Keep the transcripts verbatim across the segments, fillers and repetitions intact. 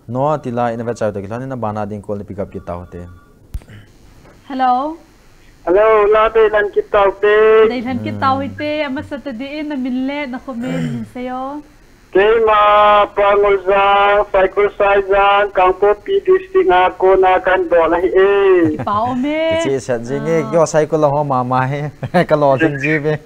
No, tila ina vechai to kilhon in abana ding call ni pick up kit tau te. Hello. Hello, la deilan kit tau te. Deilan kit tau hite, amasa tadi in namin le nakhomin min seiyo. Keima Pangol Jang, Saikul Saijang, Kangpokpi District a kona kan bol ahi e. Kipa um e. Kichi sat jing e, kio Saikul ho mama he. Ka lo jing ji ve.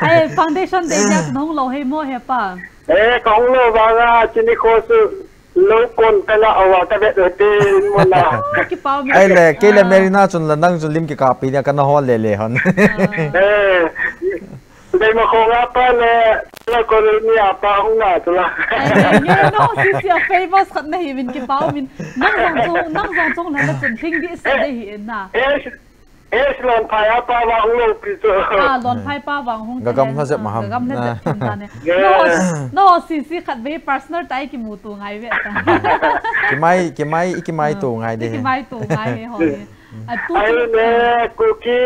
Ai, foundation day dia nong lo he mo he pa. Eh, ka hung lo vanga, chini kho su lo kon kala awa ka vet te mona. Kipa um e. Ai le, kei le Merina chun la nang chun lim kikap pi nia kana hol le le hon. Eh, dei ma khong apa le, la ko le ni apa hung na tu la. Ai, nge no, si si a famous khat nahi min kipa um in. Nang jong chung, nang jong chung na la chun hing di sa de hi in na. Eh, eh, lon phai apa wa hung lo pi chu. Ah, lon phai pa wa hung. Gagam na jep ma ham. Gagam na jep tin da ne. No, no, si si khat ve personal tai kimu tu ngai ve ta. Kimai, kimai, i kimai tu ngai de. Kimai tu ngai he ho. A tu ai ne, Kuki.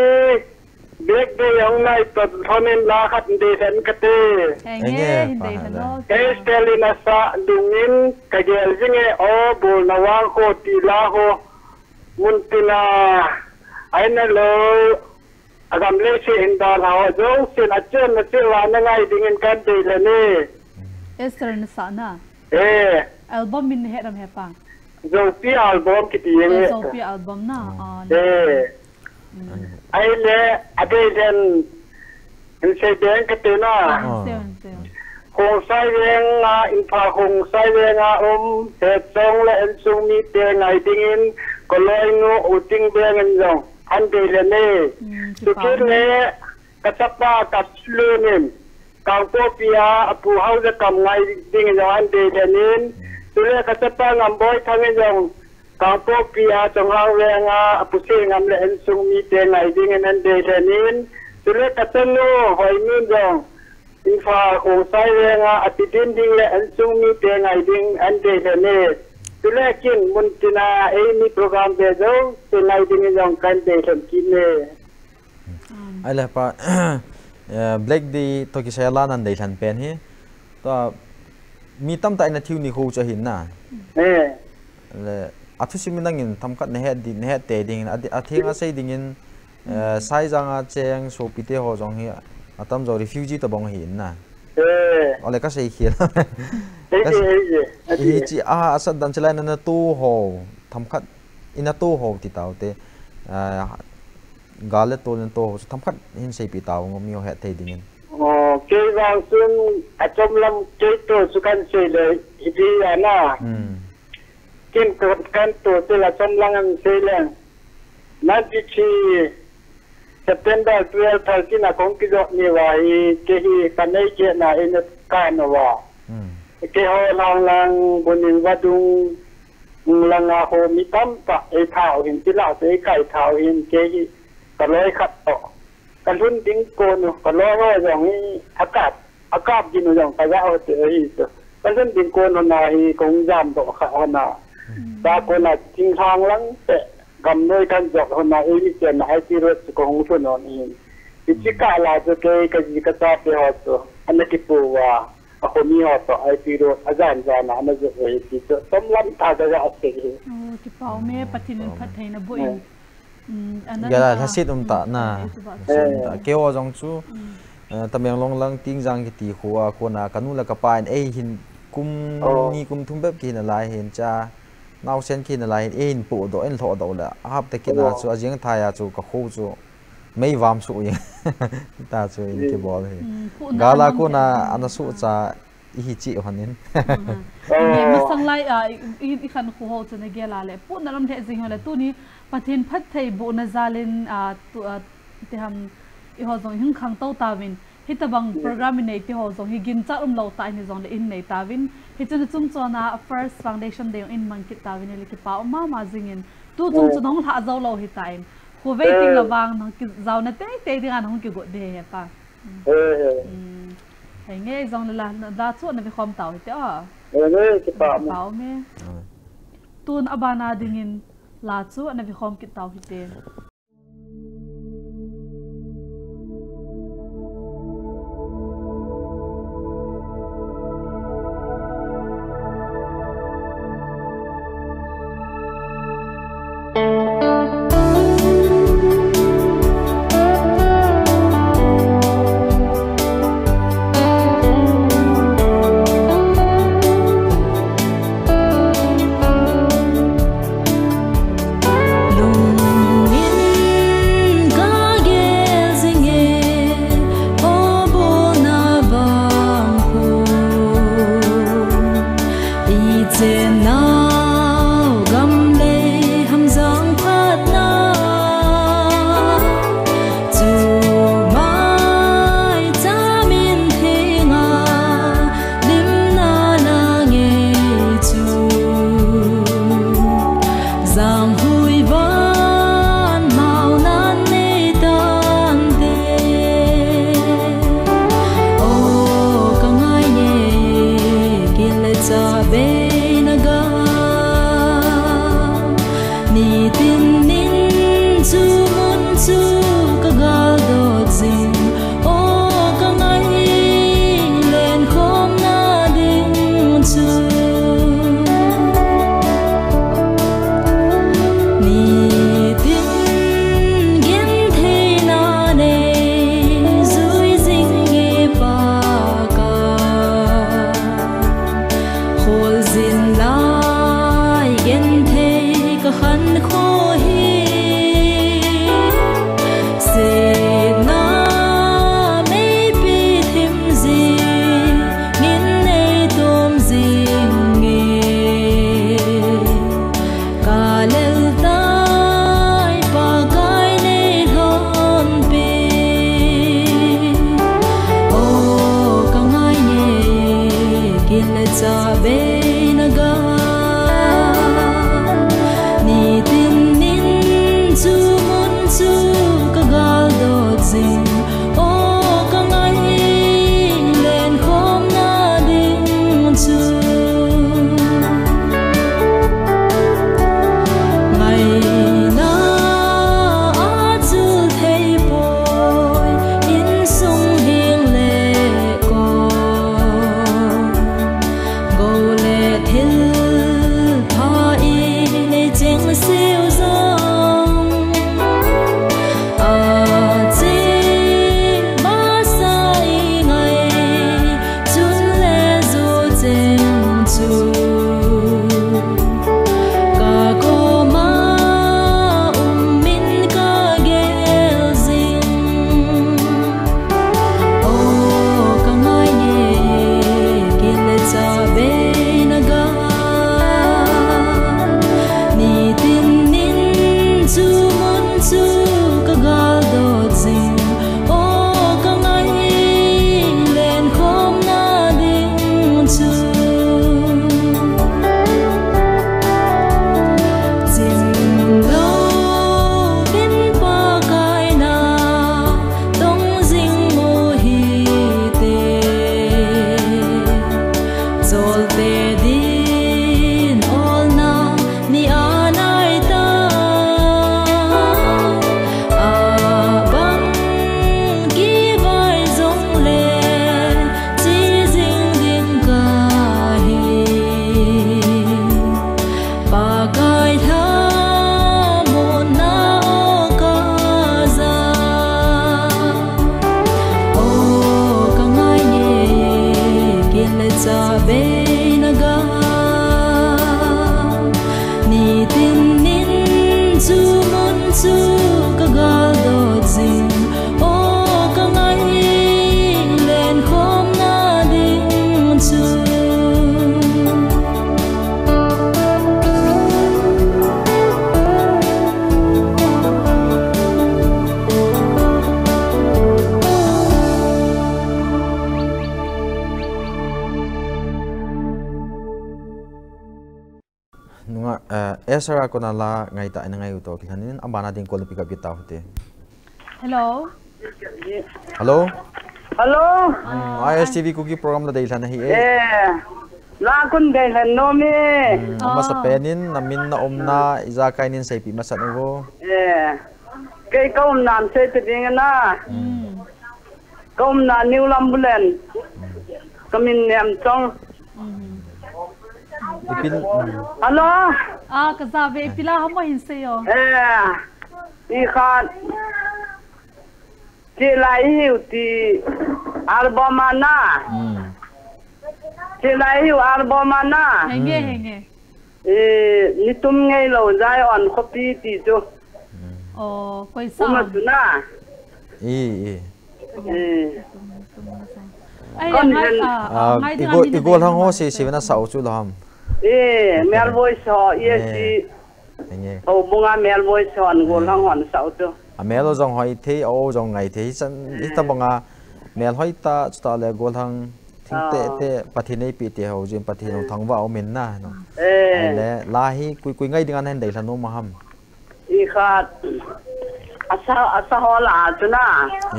Bek de yang nai pat thonin la khat de den kate. Enge, enge, hin de pa den ha lo. Ke spelling asa dungin ka gel jing e o bol na wang ko ti la ho. Mun tina ai na lo. Agam le se in da la ho. Jong sin a chen na se wa na ngai dingin kan de le ne. Esther na sa na. Eh. Album min he ram he pa. Zopi album kiti yang. Eh, Zopi album na. Ah, eh. Ai le, a dei den, in sei deng ka te na. Ah, seo, seo. Khongsai Veng a, in pha Khongsai Veng a um, he chong le en sung mi te ngai dingin, ko loi nu u ting beng in jong, an dei le ne. Mm, tu kit le, ka chapa ka lu nin, Kangpokpi a, a pu hau le kam ngai dingin jong an dei le nin. Tu le ka chapa Ngamboi Thang in jong, Kangpokpi a Chonghang Veng a, a pu se ngam le en sung mi te ngai dingin an dei le nin. Tu le ka chanu Hoi Nun jong, in pha Khongsai Veng a, a ti din ding le en sung mi te ngai ding an dei le nin. Tu le kin mun tina ei mi program ve jo, te ngai dingin jong kan dei le kin ne. Ai le pa, eh, Black Day to kisai a la nan dei lhan pen hi. To, mi tamtah in a thiu ni khu chu ahin na. Eh. Le, a thusim in nangin themkhat na het di, na het te dingin, a di, a theng a sei dingin, eh, Saijang a cheng sopite ho jong hi, a tamjo refugee tabang ahin na. Eh. Ole ka sei khel. Hei ka je, sei, hei je. Hichi, a, a sat dan chilai na na tu ho, themkhat, i na tu ho ti tau te. Ah, Gal le tol in to ho chu themkhat hin seipi tau ngo mi ho het thei dingin. Oh, kei vang chun a chom lam kei to chu kan sei le hiti ana. Hmm. Kin kan, kan to chu la chom lam an sei le. Ninety-three September twelve thirteen a kong kijot ni va hi kei hi kan ei ke na in ka no va. Hmm. Kei ho lang lang bunin vadung langa ho mi tamtah ei thau hin, ti lah ei kai thau hin, kei hi ka loi khat toh. Ka lhun ding kon u, ka loi ho jong hi a kap, a kap gin u jong ka ja u te hi chu. Ka lhun ding kon u na hi kong jam doh kha u na. Hmm. Ta kon a thinglhang lang te, gamnoi kan jot u na, ei mi chen na I T road chu kong lhun u hin. Hichi kah la chu kei ka ji ka cha te ho chu, ana kipu va. A khomi ho toh, I T road, a jan jan a, ana jot u hi ti chu, chom lam tah a ka ja sei hi. Oh, kipa um e, Pathen in phattheina boh in. Mm, ana gala, lhasit um tah na. Eh, lhasit um tah. Kei ho jong chu, eh, Tamenglong lang Tingjang kiti kho a, kona ka nu le ka pa in ei hin kum ni kum thum bep kihin a lai hin cha, naosen kihin a lai hin, ei hin pohdoh, ei hin lhohdoh le, a hapta kit na chu, a jing thai a chu, ka kho chu, Mei vam su ing. Ta chu in kibol hi. Mm, gala kona ana su cha i hi chi honin. Nge masang lai a i, i, i khan khu ho chu na gel a le. Pu na lam le jing ho le tuni Pathen phattheibohna jalin a tu a ti ham i ho jong hung khangtou tauvin. Hitabang program i nei ti ho jong hi ginchat umlou tah in jong le in nei tauvin. Hichun chung chon a first foundation day in mang kit tauvin le kipa um mama jingin. Tu chung chu nahung lhah jou lou hitan. Khovei ting la vang nahung kijao na teitei ding a nahung kigot de he pa. Henge jong le la, la chu na ve khom tau hite o. Kipa um e. Tun abana dingin la chu na ve khom kit tau hite. Chenau gam lei hamjang phatna, chu maicha min theng a limna la ngei chu, janghui van mao nan nei tante. O ka ngai ngei, kile cha bei na ga. Nitin nin chu mun chu ka gal dot jing. O ka ngai len khom na ding chu. Nitin gentheina nei jui jing i Pakai. Kholjin lai genthei ka khankho hi. Sena meipi thim jing in nei tom jing e. Ka lel tai Pakai nei lhon pi. O ka ngai ngei, kile cha bei na ga. Nitin nin chu mun chu ka gal dot jing. O ka ngai len khom na ding chu. Ngaina a chu thei poi, insung hing le ko. Go le thil pha i nei cheng siu jong. A chi masa i ngai chun le zu cheng chu. Ka koma um min ka gel jing. O ka ngai ngei, kile cha bei na ga. Nitin nin chu mun chu ka gal dot jing. O ka ngai len khom na ding chu. Chim lo vin Pakai na tong jing mo hi te. Chol te din ol na ni a nai ta. A bang kivai jong le chi jing ding ka hi. Pakai lhamonna o ka ja. O ka ngai ngei, kile cha bei na ga. Nitin nin chu mun chu ka gal dot jing. O ka ngai len khom na ding chu. Nunga, eh, Esther a kona la ngai ta, ina ngai u to kilhanin, abana ding call pick up kita hute. Hello. Hello. Hello. Hmm, I S T V Kuki program la deilhan ahi e. Eh. La kon deilhan nom e. Hmm, amasa penin, na min na umna, ijakai nin seipi masat uvo. Eh. Kei ka umna sei pe ding na. Hmm. Ka umna New Lambulen. Ka min Nemchong. Ipin, mm. Hello? Ah, ka ja ve, ipi la ham mo hin sei o. Eh, i khat. Chelai hiu ti album a na. Mm. Chelai hiu album a na. Henge, mm, henge. Eh, nitum ngei lo Zion khopi ti chu. Mm. Oh, koi sa. Kuma chu na. I, i. Eh. Ai, kon ngai hen. Ah, ah, ngai ding igo, amin igo lang ho si, si vena sa u chu lam. E, male voice ho, e, si. Enge. Houbunga male voice hon, gollhang hon sau tu. A male jong hoi thei, a o jong ngai thei. Hichan, hitabanga male hoitah, chutah le gollhang thingteh teh, Pathen eipeh te ho jin, Pathen hung thangvah umin na, no. E. Ahile, la hi kui, kui ngai dinga nahin deilha nom a ham. I khat, asa, asa ho la chu na. E.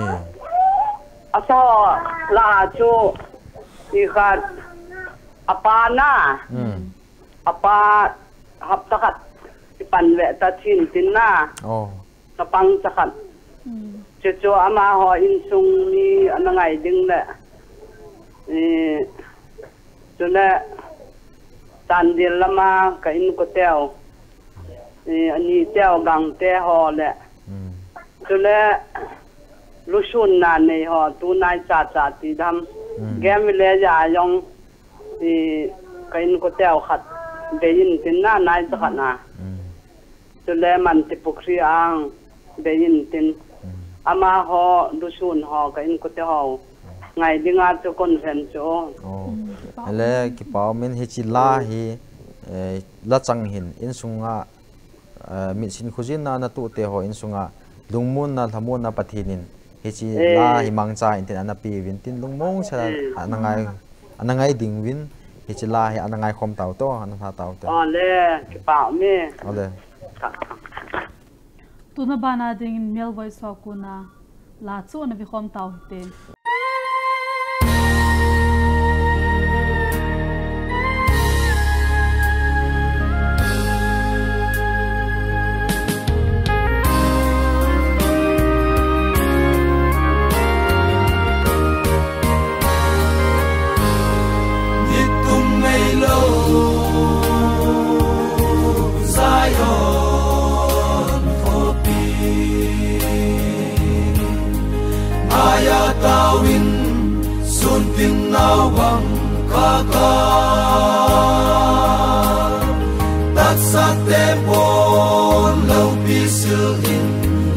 Asa ho la chu, i khat, apa na. Hmm. Apa hapta khat, i pan ve ta thin tin na. Oh. Chapang cha khat. Hmm. Chuchu amaho insung mi ana ngai ding le. E, chule, Chandel lama ka inko teu. E, ani teu Gangte ho le. Hmm. Chule, lusunna nei ho, tunai cha cha ti dam. Hmm. Game village a jong, e, ka inko teu khat. Bei in tin na, nai cha khat na. Hmm. Chule Mantipukhri ang bei in tin. Hmm. Amaho, lusun ho, ka inko te ho. Ngai dinga chu conference chu. Oh. Hmm, kipah. Ahile, kipah umin hiche la hi, eh, la chang hin, insunga, eh, mitsin khojin na na tu te ho, insunga, lungmonna, lhamonna Pathen in, hiche la hi mangcha in tin ana pe uvin tin, lungmong sa ana ngai, ana ngai ding uvin, hiche la hi ana ngai khom tau to, ana lha tau to. Ole, kipah ume. Ole. Tuna bana dingin male voice ho kona la chu ana ve khom tau hite. Nitum neilou Zion khopi, ngaiya tauvin, sunpin naobang kaka. Tatsate pon loupi sil in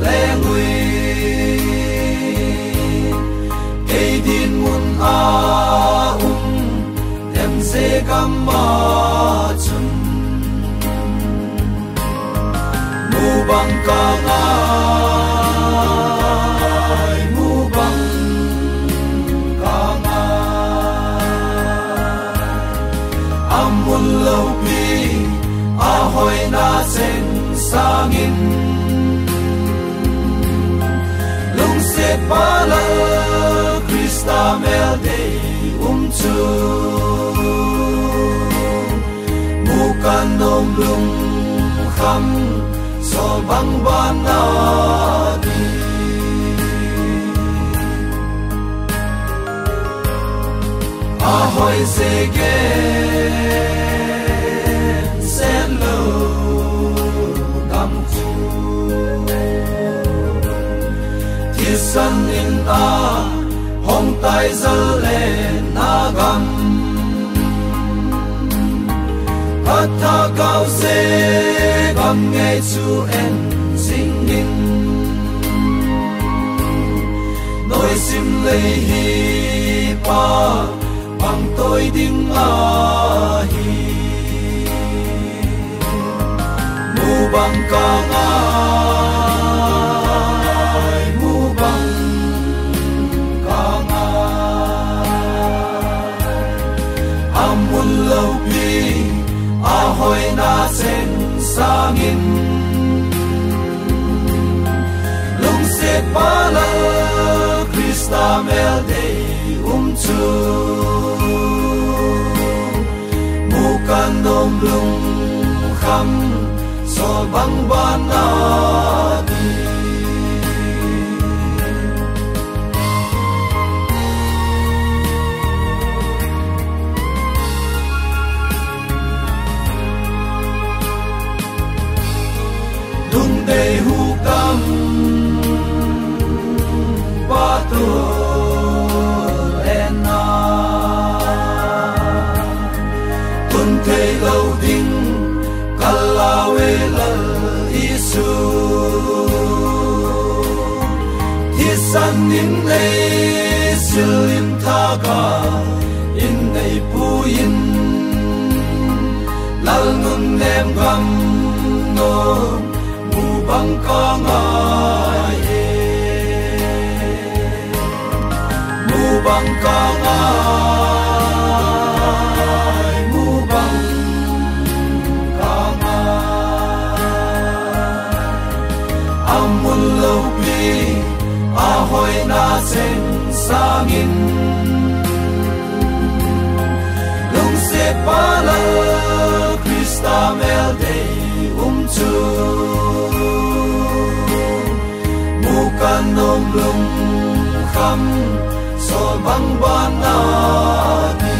lengui. Kei dinmun a um, Temse gam a chun. Mubang ka ngai, mubang ka ngai. Amun loupi, ahoina cheng sangin. Lungset pa Lal Christa mel dei um chu. Mukan nom lungkham, sol bang bana di. Ahoi se gen sen lou gam chu. Thisan in a hong tai zal le na gam. Atha kau se gam ngei chu en sing in. Noi sim lei hi pa bang toi ding ahi. Mubang ka ngai, mubang ka ngai. Amun loupi, ahoina cheng sangin. Lungset pa Lal Christa mel dei um chu. Mukan nom lungkham, sol bang bana di. Lungdei hukam patul ena. Tun thei lou ding kal lou e Lal Isu. Thisan in nei sil in thaka in nei pu in. Alnun nem gam no, mubang ka ngai e. Mubang ka ngai, mubang ka ngai. Amun loupi, ahoina seng sangin. Lungset palal Krista mel dei um chu. Mukan nom lungkham sol bang bana di.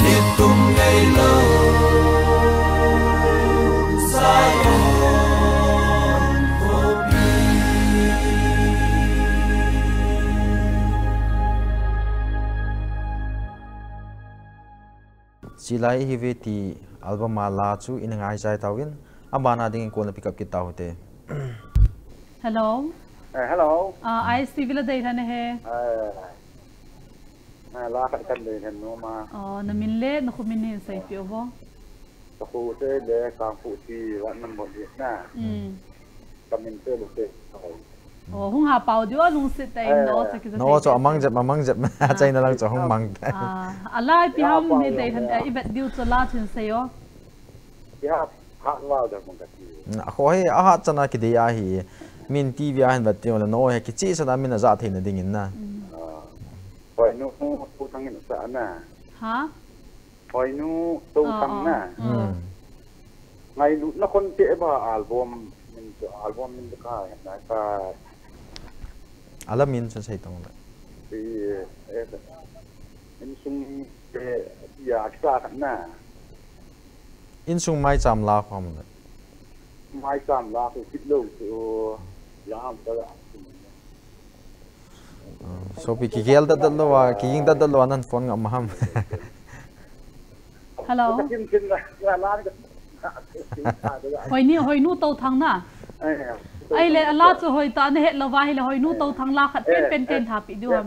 Nitum ngei lo Zion khopi. Silai hi ve ti album a la chu in ngai chai tauvin, abana ding in kona pick up kit tau te. Hello. Eh, hello. Ah, I S T V la dei thane he. Eh, na la khat kan dei thane no ma. Oh, na min le na khu min hin sei pi vo. Ka khu te le ka khu ti wa nam bo na. Mm. Ka min te lo te. Oh, hung ha pau diu lungset ta in no sa ki sa. No, chu amang jep, amang jep. China lang chu hung mang ta. Ah, alai pi ham ni dei han ta i vet diu chu la chin sei o. Pi ha, ha wa da mang ka ti. A kho he, a ha chana ki dei a hi. Min T V a hin vet diu la no he ki chi sa na min a za thei na ding in na. Ah. Hoi nu, tu thang in sa na. Ha? Hoinu Touthang na. Ngailut na khon te ba album min chu, album min chu ka na ka. Ala min chu sei tong le. Insung te ya sa khat na. Insung mai cham la khom le. Mai cham la khu kit lo chu ya am ta la. Sopi kigel dat dat lo a, kiging dat dat lo a nan phone ngam ham. Hello. Hoini, Hoinu Touthang na. Ai le, ala chu hoi ta na het lo va hi le, Hoinu Touthang la khat pen pen ten tha pi diu ham.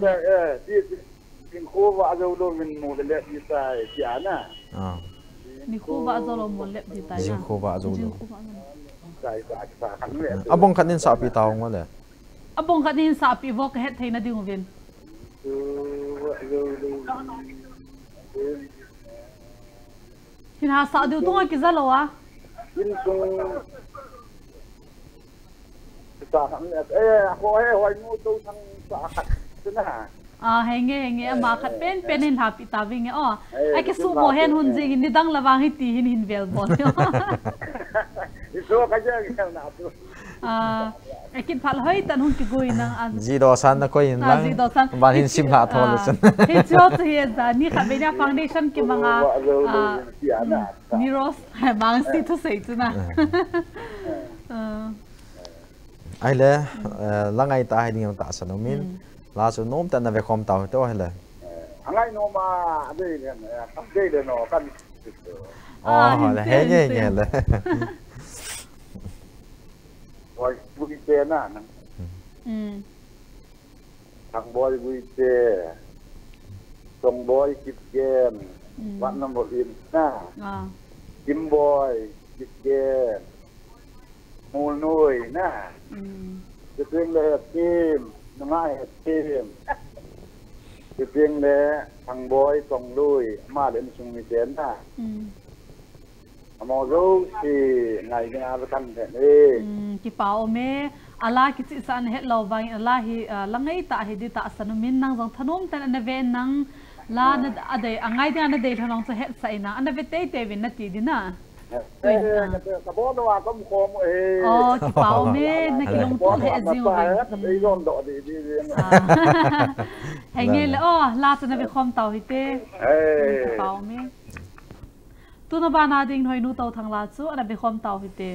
Ding khu va zo lo min mu le le ni sai sia na. Ni khu va zo lo mu le di tai. Jing khu va zo lo. Abong khat nin sa pi ta hong le. Abong khat nin sa pi vo ka het thei na ding uvin. Hin ha sa diu tunga ki za lo a. Insung. Sa khat, eh, ho, eh, Hoinu Touthang sa khat. Sina. Ah, henge, henge, ama khat pen, pen in hapi ta vinge, oh. Ai ki su mo hen hun jing, ni dang la vang hi ti hin hin vel bol. Isu ka jang na tu. Ah, ai kit phal hoi tan hun ki gui nang an. Ji do san na koi in lang. Ji do san. Ban hin sim la tho le san. Hi chu chu hi za, ni kha be na foundation ki manga. Ah, ni ros, mang si thu sei chu na. Ah. Ai le, eh, la ngai ta hai ding ta sa no min. La su nom ta na ve khom ta to hai le. Angai no ma, a dei le, a dei le no, kan. Oh, le, he nge nge le. Boi, bui te na, na. Mm. Thangboi Guite, Songboi Kipgen, Watnambol in na. Kimboi Kipgen, Mulnoi na. Kiping le Hetim, Nungai Hetim. Kiping le Thangboi Songlui, ama le insung miten na. Amo jouse ngai ngai a kan he ne. Kipa um e, ala kichi sa na het lo vang, ala hi, ah, la ngai ta hi di ta sa nu min nang jong thanom tan ana ve nang la na a dei, a ngai ding ana dei thanom chu het sa ina, ana ve tei tei vin na ti di na. Ka bo no a kom kom e. Oh, kipa um e, na kilungtol he jing u ve. Ka dei jong do di di. Henge le, oh, la sa na ve khom tau hi te. Kipa um e. Tuna bana ding Hoinu Touthang la chu ana ve khom tau hite.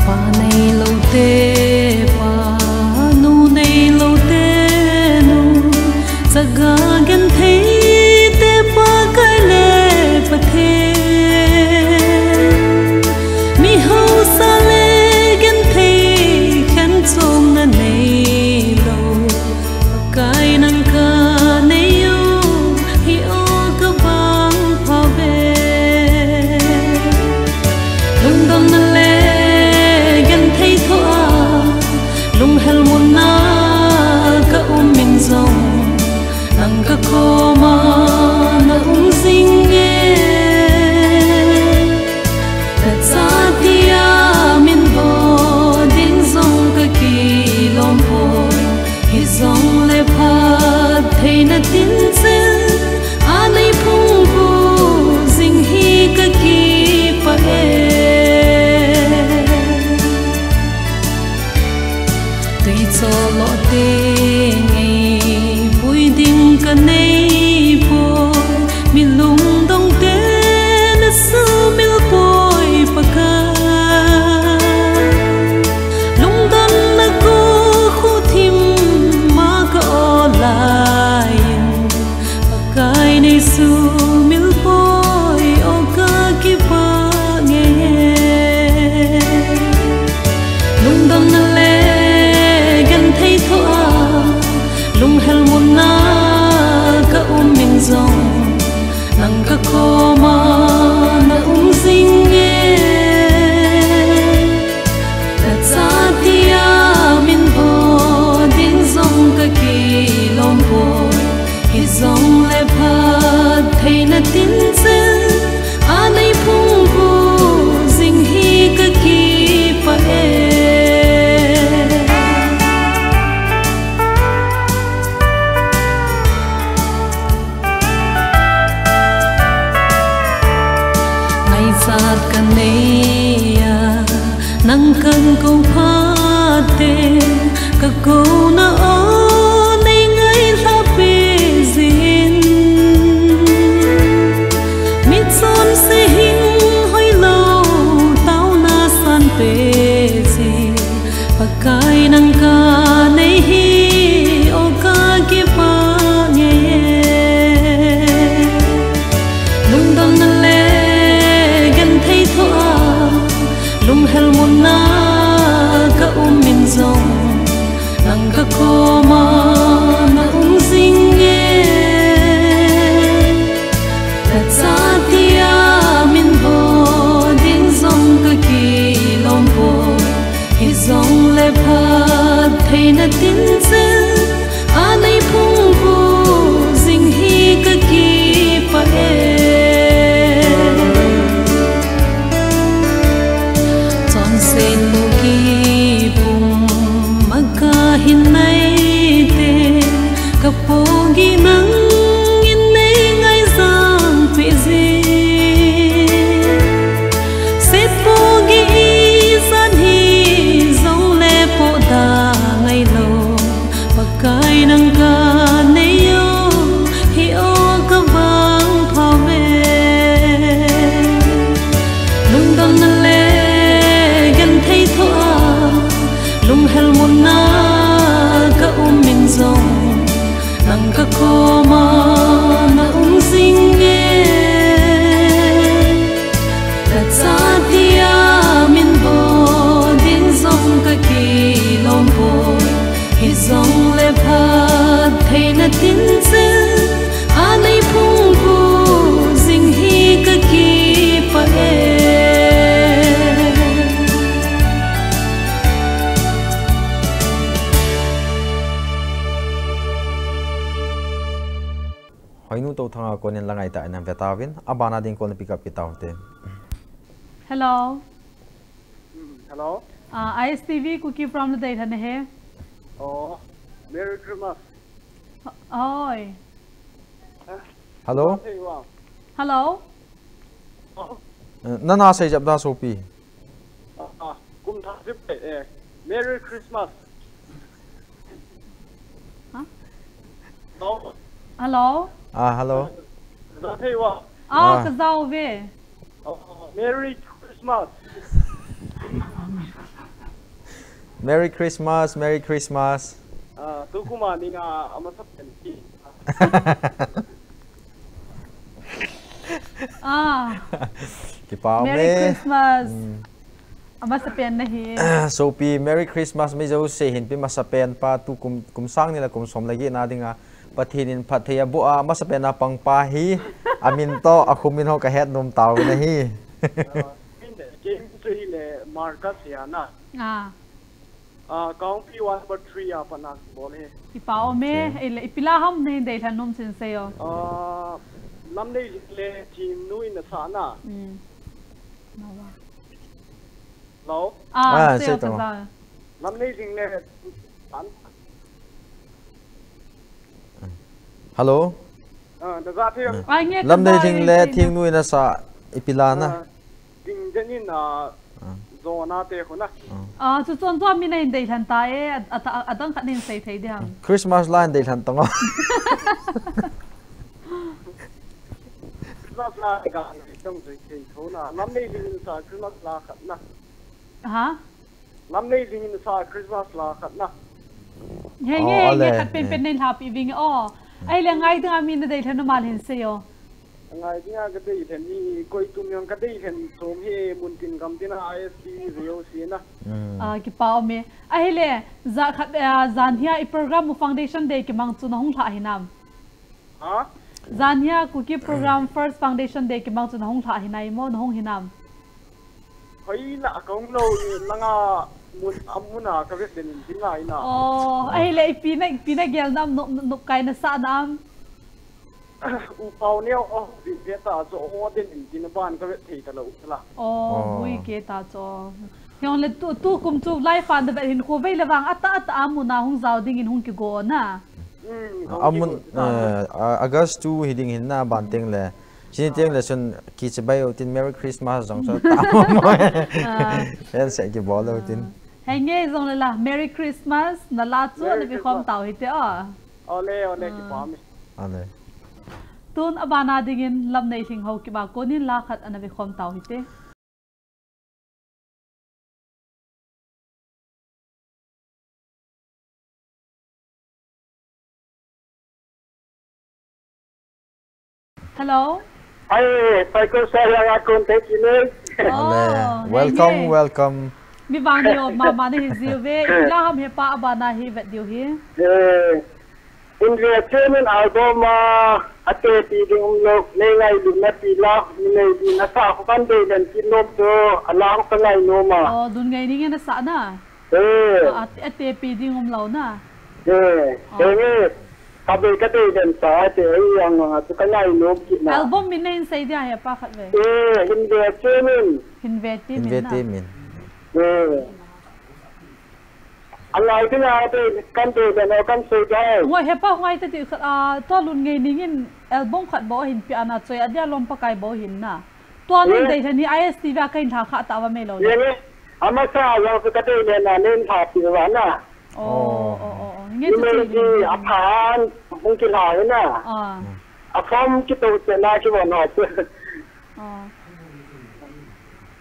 Pa nei lo te pa, nu nei lo te nu, Chaga genthei te Pakai le Pathen, mi hausa le genthei khen chom na nei lou, Pakai nang ka nei u hi o ka vang pha ve. Lungdon na le genthei thoa, lunghel mun na ka um in jong, nang ka koma na um jing e. Ka chate a min bol ding jong ka kilom poi, hijongle phattheina tin chen a nei phung gu jing hi ka kipah e. Tui cholo te ngei pui ding ka nei poi, mi lungdong te na sumil poi Pakai. Lungdon na ko khu thim ma ka o lai in, Pakai nei sumil poi o ka kipah nge. Lungdon na le genthei thoa, lunghel mun na ka um in jong, nang ka koma na um jing e. Ka chate a min bol ding jong ka kilom poi, hijongle phattheina tin chen a nei phung gu jing hi ka kipah e. Ngaichat ka nei a, nang kan ko phat in, ka kona o nei ngailhah peh jin. Mitchom se hing hoilou taona san peh jin, Pakai nang ka nei hi o ka kipah nge. Lungdon na le genthei thoa, lunghel mun na ka um in jong, nang ka koma na um jing e. Ka chate a min bol ding jong ka kilom poi, hijongle phattheina tin chen a nei phung gu jing hi ka kipah e. Chonset pohgih pum a ka hin nai te, ka pohgih nang in nei ngaijang peh jin. Set pohgih ijat hijongle pohda ngailou, Pakai nang ka nei u hi o ka vang pha ve. Lungdon na le genthei thoa, lunghel mun na ka um in jong, nang ka koma na um jing e. Ka chate a min bol ding jong ka kilom poi, hijongle phattheina tin chen a nei phung gu jing hi ka kipah e. Hoinu Touthanga konin la ngaitah in ve tauvin, abana ding kon pick up kit taute. Hello. Hmm, hello. Ah, I S T V Kuki from Ladei thane he. Oh, Merry Christmas. Oi. Hello. Hello. Eh, nana sei jap da sopi. Ah, ah, kum thah sip eh, eh. Merry Christmas. Huh? Hello? Hello? Ah, hello. Za thei ua. Ah, ah. Ka zau ve. Oh, Merry Christmas. Merry Christmas, Merry Christmas. Ah, tu kuma ni nga amasa pen ki. Ah. Kipa ume. Merry Christmas. Mm. Amasapen nahi. Sopi, Merry Christmas, mi jouse hin pi masapen pa tu kum, kum sang ni le kum som le get na dinga Pathen in phatthei aboh a, amasapen a pangpa hi, amin toh, akhum in ho kahet nom tauvin ahi. Ah, min, kei min chu hile Marcus hi ana. Ah. Ah, Kangpi one number three a pat na bol hi. Kipa ume, okay. Ei le, ipi la ham nei deilhen nom chin seiyo. Ah, Lamneijing le Thingnu in asah na. Mm. Nawa. Hello? Ah, ah, sei, sei to. Lamneijing le, an. Hello? Ah, na ja thei. Ah. Ai, nge ka Lamneijing ja le thei na. Thingnu in asah ipi la na. Ah, Dingden in, ah, ah. Jona te khu na. Ah. Ah, chu chon chu amin ahin deilhen ta e, a, a, a, adang khat nin sei thei ding ham. Christmas la hin deilhen tong o. Christmas la ka, tong sei thei tho na. Lamneijing in asah Christmas la khat na. Ha? Lamneijing in asah Christmas la khat na. He nge, oh, nge ale, khat pen pen nei lhapi vinge o. Ahile ngai dinga mi na deilhen nom a le hin seiyo. Ngai dinga ka deilhen hi, koi tum jong ka deilhen som hi, mun tin gam tin a I S T V O C na. Mm. Ah, kipa ume. Ahile, ja khat, ah, jan hia i program u Foundation Day kimang chu na hung lha hinam. Ha? Jan hia Kuki program first Foundation Day kimang chu na hung lha hinai mo, na hung hinam. Hoi la ka hung lou, langa mun, amuna ka vet den in tin lai na. Oh, ahile ipi na, ipi na gel nam, nop, nop kai na sa nam. U Pau Neo, oh, vi ve ta chu, oh, den in tin ban ka vet thei ta lou la. Oh, oh. Hui ke ta chu. Hiong le tu, tu kum chu lai fan da vet hin khu vei le vang ata, ata amuna hung jao ding in hung kigo na. Mm, hung amun, kigo ta. Eh, a, August two hi ding hin na ban teng le. Chini teng le chun kichibai u tin Merry Christmas jong chu ta mo mo. Ah. Hen se kibol u tin. Ah. Hei nge jong le la, Merry Christmas, na la chu Merry Christmas. Ana ve khom tau hite o. Ole, ole, ah. Kipa ume. Ole. Tun abana dingin Lamneilhing Haokip a konin la khat ana ve khom tau hite. Hello. Ai, Paikon sa yang akon te kine. Oh, ale. Welcome, hey, hey. Welcome. Mi vang ni o mama ni hi jiu ve. Ila ham hepa abana hi vet diu hi. Eh. Hin ve chenin album a, atepi ding umlou, nei ngailutna ti la, mi nei ding asa khu kan dei den kit nom chu, ala khu ka ngai nom a. Oh, Lungngaining in asah na? Eh. Ah, ate, atepi ding umlou na? Eh, oh. Eh, eh. Ka bei ka dei den sa, ate, eh, ang, ang, chu ka ngai nom kit na. Album min nei hin sei dia hepa khat ve. Eh, hin ve chenin. Hin ve ti min na. Hin ve ti min. Eh. Angai ti na te kan te den o kan sei dai. Ngoi hepa ngai te ti khat a, tua Lungngaining in album khat bou hin pi ana choi a dia lom Pakai bou hin na. Tua nin dei thani I S T V a kahin lha kha ta va mai lou le. Ye, ye. Amasa jong chu ka dei le na nin lha pi va na. Oh, oh, oh, oh. Nge chu chu ni. Aphan hung kilha na. Ah. A form kito che na ki bon ho. Oh.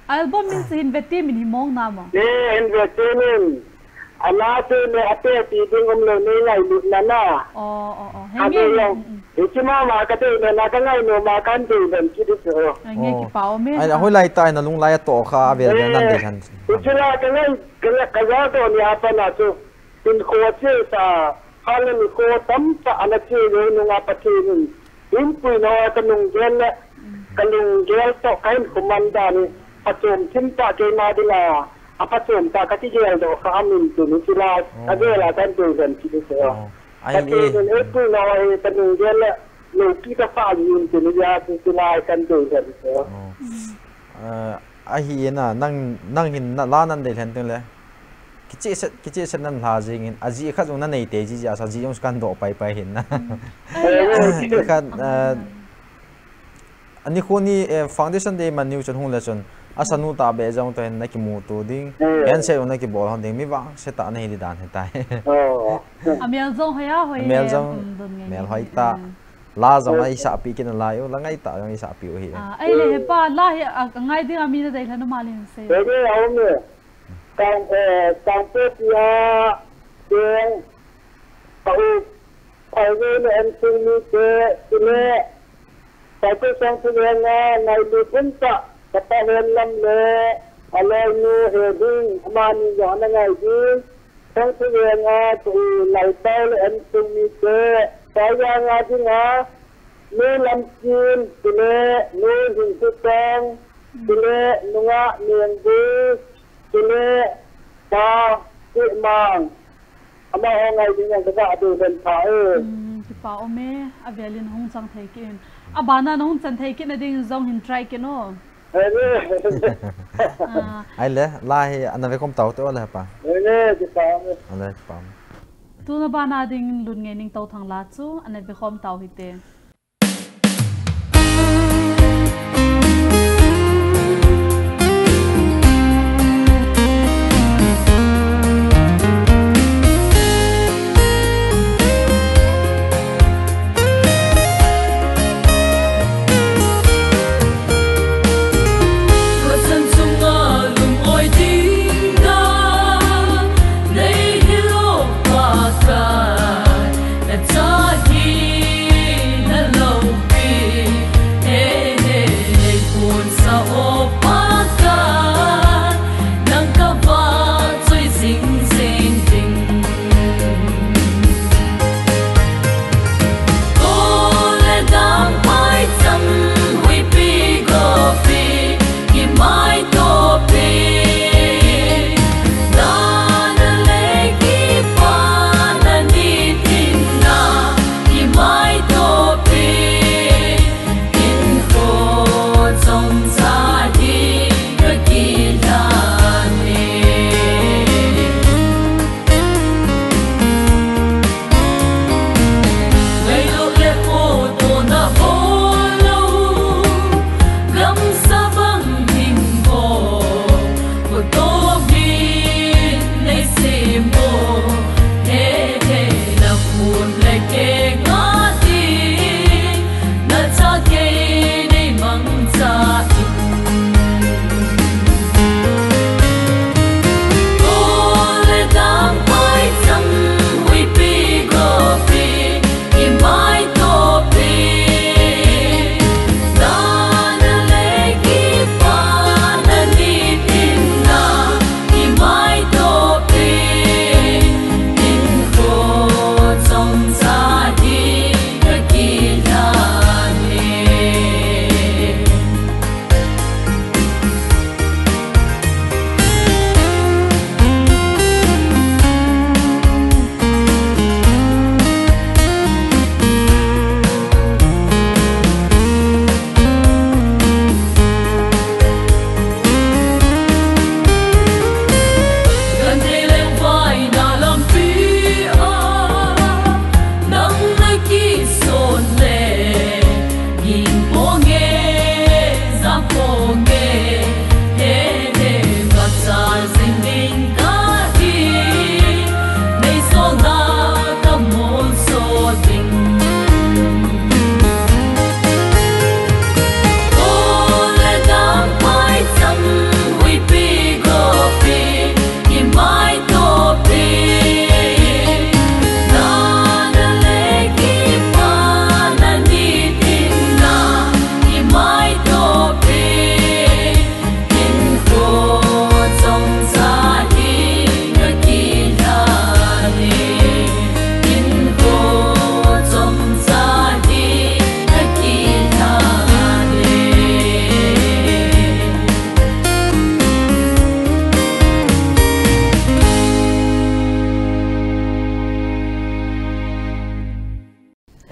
Album min chu hin ve ti min hi mong na mo? Eh, hin ve ti min. Ana te ne ate ti ding umlou nei ngailutna na. Oh, oh, oh. Henge. Hiche mama ka dei le na ka ngai nom a kan dei den kit di chu. Henge, kipa ume. Ai, a hoilai tah in a lunglai a toh kha a vel vel nan dei khan. Hiche la ka ngai, ka la, ka ja toh ni a pat na chu. Hinkho a che sa, hal a nikho tamtah ana che lou nung a Pathen in. Inpui nau a ka lunggel le, ka lunggel toh ka hinkho man dan hi, phachom thim tah keima dinga, aphachom tah ka kigel doh kha amin tin hi chulai, ka gel a kan dei den kit di chu. Oh. Pathen in eipui nau a hi ka lunggel le, loupi ka sah jin tin hi a chu chulai kan dei den chu. Oh. Eh, Ahi in a, nang, nang hin na la nan dei lhen teng le. Kichehset, kichehset nan lha jing in, ajeh khat jong na nei tei jeh jeh a, ajeh jong kan doh pai pai hin na. Mm. Khat, eh, ani khu ni, eh, Foundation Day man niu chun hung le chun, asanu tah beh jong toh hin na kimuto ding, handshake jong na kibol hon ding, mi vangse tah na hi di dan hi tai. Oh. Amel jong hoi a, hoi. Amel jong, mm, don ngai mel hoi tah. Mm. La jong a isahpi kit nalai u, la ngai tah jong isahpi u hi. Ah, ahile hepa, la hi, a, ngai ding a mi na dei lhen u ma lin sei. Dei ding a um e. Tang, eh, Tangpopi a, ding, ka u, Paivei le Ansing mite, chule, Paikul Songthu lenga, ngailut umtah, kapa Henlam le, aloinu Hehing, amani jong ana ngai din, Songthu lenga, Laitao le Ansing mite, Paivanga dinga, Nu Lamkim, chule, Nu Hingkutong, chule, Nungah Mengbul, chule, Pa, Kimang. Amaho ngai ding jong kaga deihen pha e. Hmm, kipa um e, avelin hung chang thei kit in. Abana nahung chan thei kit na ding jong hin try kit o. Ahile, la hi ana vekhom tau te o le pa. Ahile, kipa um e. Ahile, kipa um e. Tuna bana ding Lungngei Ningtouthang la chu ana vekhom tau hite.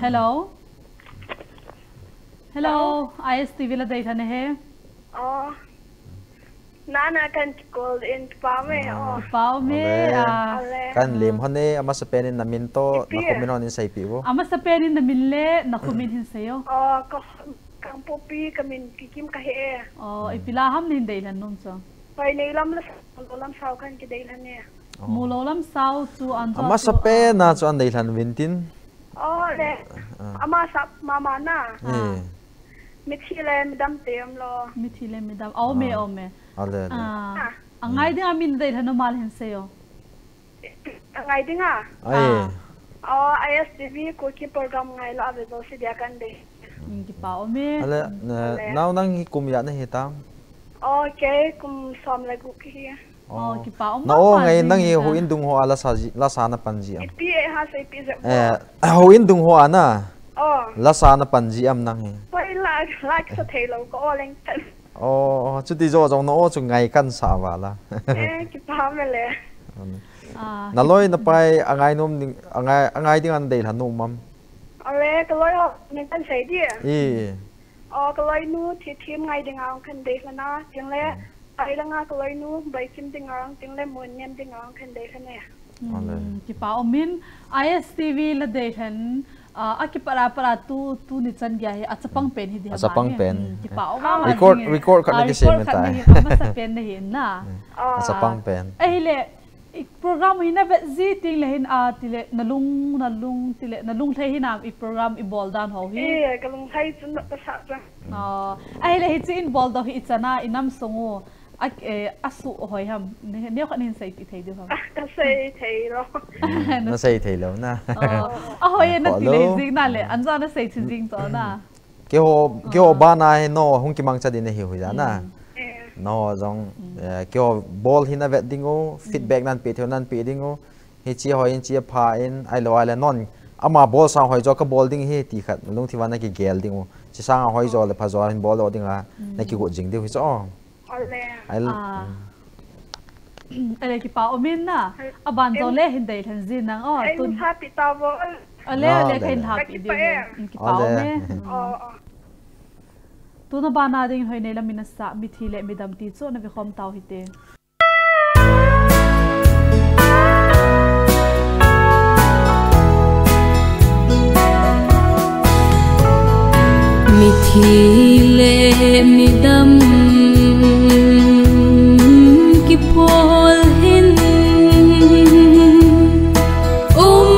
Hello. Hello, I S T V la dei thane he. Oh. Nana kan call in pa me. Oh. Pa me. Kan lim hone, amasa penin namin to, nakhumin hon in seipi vo. Amasa penin namin le, nakhumin hin seiyo. Oh, ko Kangpokpi kamin Kikim kahi e. Oh, ipi la ham nin dei lhan nom chu. Pai nei lam la, lam sao kan kidei lhan e. Mulou lam sao chu an chu. Amasa pena chu an dei lhan vintin. Oh, le. Amasa mama na. Mithi le midam te um lo. Mithi le midam. Au me, au me. Ale, ale. Angai ding amin dei lhan nom mal hin seiyo. Angai ding a. Ai. Oh, I S T V Kuki program ngailou a ve jouse dia kan dei. Mm, kipa um e. Ale, na, Ale. Nao nang hi kum ijat nahi tam? Oh, kei kum som le gup kahi. Oh, kipa um. Na o ngai nang hi houin dung hoa lasa ji, lasa na pan ji am? Ipi e ha, seipi je. Eh, houin dung hoa na. Oh. Lasa na pan ji am nang hi? Hoi la, la kisa thei lou ka o leng tan. Oh, chuti jo jong na o chu ngai kan sa vala. Eh, kipa um e le. Ah, na loi na pai angai nom ding, angai, angai ding an dei lha nom am? Ale, ka loi ho, nang kan sei di. I. Oh, ka loinu, Thithem ngai ding ang kan dei lha na, tin le, pai langa ka loinu, Baikim ding ang, tin le, Munnem ding ang kan dei lha ne. Ale. Hmm, kipa um in, I S T V la dei lhan, ah, a kipat a pat a tu, tuni chan gei hi, a chapang pen hi di. A chapang pen. Hmm, kipa um a. Record, record khat na kisem ta. Record khat na hi, a masa pen na hi na. Hmm. A chapang pen. Ahile, I program hi na vet ji teng le hin a ti le na lung, na lung ti le na lung thei hi na i program i bol dan ho hi. Eh, ka lung thei chun na ka sa chun. Oh, ahile hichi in bol doh hi i chan a i nam sung u a, eh, a su hoi ham. Ne, ne khat nin sei ti thei diu ham. Ah, ka sei thei lou. Na sei thei lou na. Oh, a hoi na ti le jing na le, an ja na sei chi jing to na. Keiho, keiho bana hi no hung kimangcha ding ahi hui jana. Mm. Eh. No jong, mm, eh, keiho bol hi na vet ding u, mm, feedback nan pe thei u nan pe ding u. Hichi hoi in chi pha in, ahilou ahile non. Ama bol sang hoi jo ka bol ding hi ti khat, lungthim a na kigel ding u. Chi sang a hoi jo le pha jo hin bol lo ding a, mm, na kigot jing diu hi chu. Ale. Ai l-, ah. Mm. Ale kipa um in na. Ai, aban jo em, le hin dei lhen jin nang o. Ai, tun. Happy ta vo. Ale, ah, ale, le, le, kahin le. Happy ding. Kipa em. Mm, kipa um e. Ale. Mm. Oh, oh. Tuna bana ding hoi nei lam in a sa, mithi le midam ti chu na ve khom tau hite. Mithi le midam kipol hin, um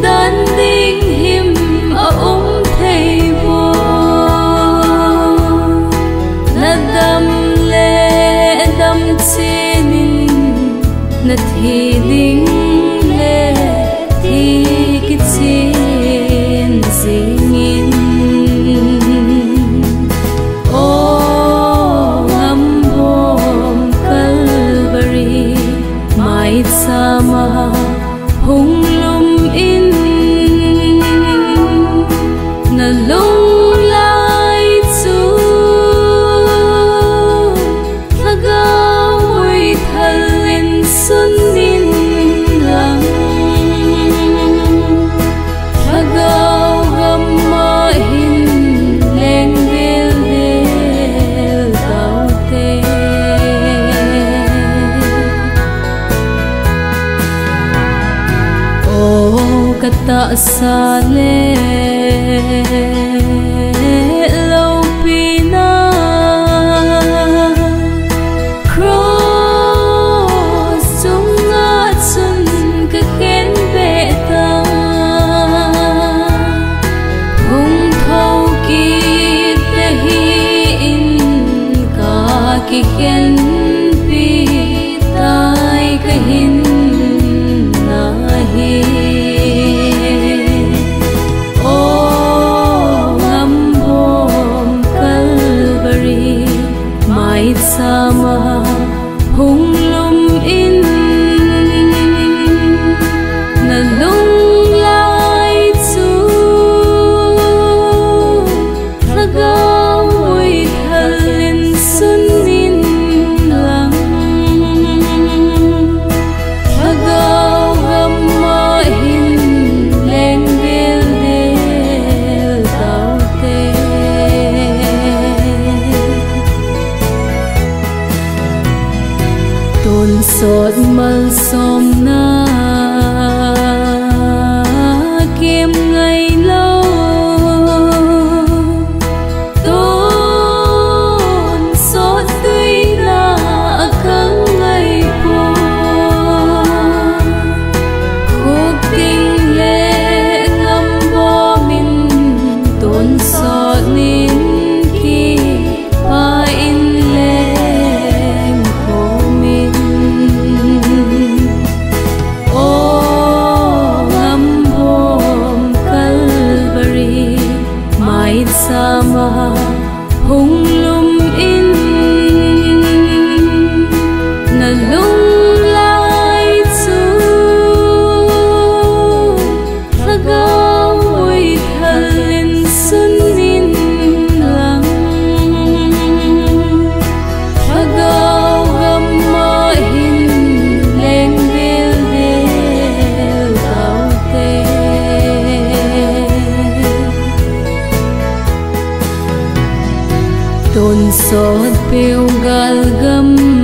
dan ding him a um thei vo. Na dam le dam chen in, na thi ding le thi kichen jing in. O ngamhom Calvary, maicham a hung lum in, na lunglai chu Lhagao muithal in sun in lang. Lhagao gam a hin leng del del tau te. O ka tahsa le loupina, cross chunga chun ka khen be ta. Hung thou kit ta hi in ka kikhenpi tai ka hinna hi. O ngamhom Calvary, maicham a hung lum in, na lunglai chu Lhagao muithal in sun in lang. Lhagao gam a hin leng del del tau te. Tonsot malsomna kem ngai lou, tonsot tuina a kang ngai poi. Khukting le ngambom in tonsot nin ki pa in leng khom in. Tonsot peu galgam